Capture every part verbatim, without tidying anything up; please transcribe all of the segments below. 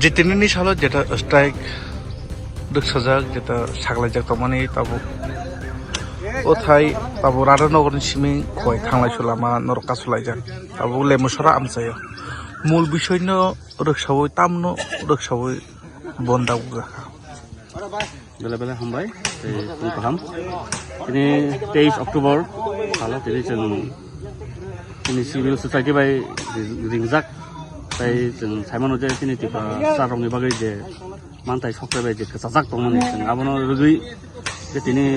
Tinini salo jeta strike rwksajak, jeta saklaijak tongmani tabuk. O thai tabuk Radhanagar ni simi khoi thanglai su lama norok kasulaijak. Tabuk Lemusora amchaio. Mul bisoi no rwksaui tamno rwksaui bonda wngjakha. Bele bele hambai, tei phung kaham. Tini teis October salo tini chwng tini civil society bai ringjak. Tei chwng saimano je tini Tiprasa rokni bagwi je mantai sokre bai je kwchajak tongmani chwng abono rwgwi je tini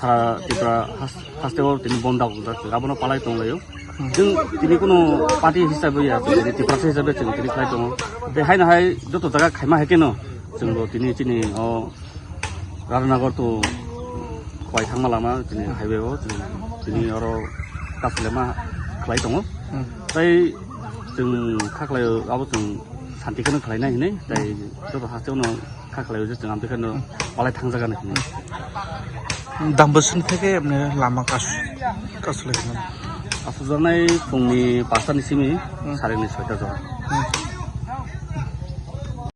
sara Tripura has-, hasteo tini bonda wngjak, abono palai tonglaio. Chwng tini kuno party hisabe ya, chwng tini Tiprasa hisabe chwng tini khlai tongo. Tei haino hai joto jaga khaima hai keno chwngbo tini chini o Radhanagar to khwai thangma lama chini highway o chwng tini oro kasulema khlai tongo. Tei chwng kha khlai abo chwng santi kheno khlainai hinwi tei joto hasteo no kha khlai o je chwng amtwi kheno palai thangjak hinwi. Dambosong theke emne lama kas-, kasulai hinwi. Asujaknai phungni pasta ni simi sareni soita jora.